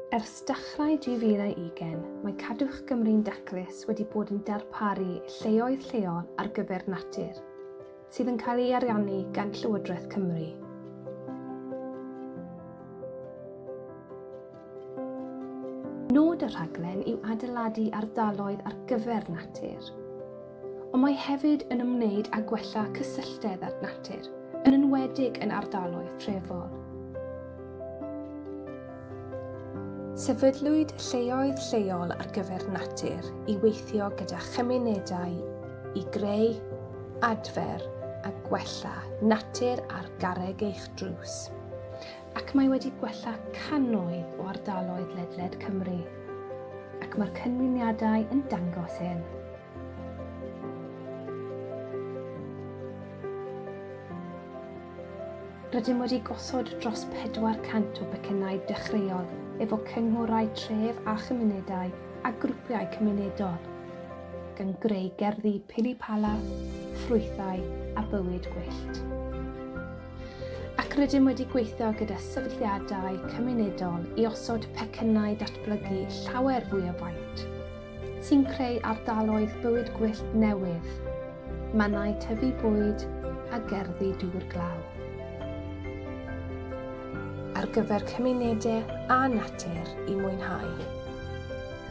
Ers dechrau 2020, mae Cadwch Gymru'n Daclus wedi bod yn darparu lleoedd lleol ar gyfer natur, sydd yn cael ei ariannu gan Llywodraeth Cymru. Nod y rhaglen yw adeiladu ardaloedd ar gyfer natur. Ond mae hefyd yn ymwneud â gwella cysylltedd at natur, yn enwedig yn ardaloedd trefol. Sefydlwyd lleoedd lleol ar gyfer natur i weithio gyda chymunedau i greu, adfer a gwella natur ar garreg eich drws. Ac mae wedi gwella cannoedd o ardaloedd ledled Cymru. Ac mae'r canlyniadau yn dangos hyn. Rydym wedi gosod dros 400 o becynnau dechreuol efo cynghorau tref a chymunedau a grwpiau cymunedol, gan greu gerddi pili-pala, ffrwythau a bywyd gwyllt. Ac rydym wedi gweithio gyda sefydliadau cymunedol i osod pecynnau datblygu llawer fwy o faint, sy'n creu ardaloedd bywyd gwyllt newydd, mannau tyfu bwyd a gerddi dŵr glaw. Ar gyfer cymunedau a natur i mwynhau.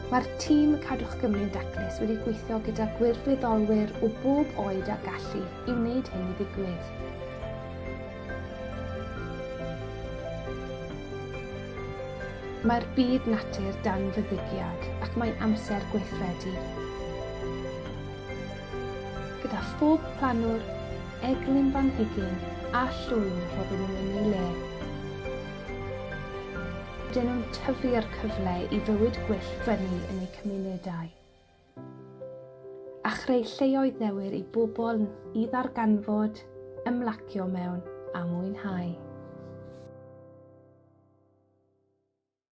Mae'r tîm Cadwch Gymru'n Daclus wedi gweithio gyda gwirfoddolwyr o bob oed a gallu i wneud hyn i ddigwydd. Mae'r byd natur dan fyddigiad ac mae'n amser gweithredu. Gyda phob planwr, eglyn blanhigyn a llwyn rhodden nhw yn ei le. Rydyn nhw'n tyfu'r cyfle i fywyd gwyllt ffynnu yn eu cymunedau. A chreu lleoedd newydd i bobl i ddarganfod, ymlacio mewn a mwynhau.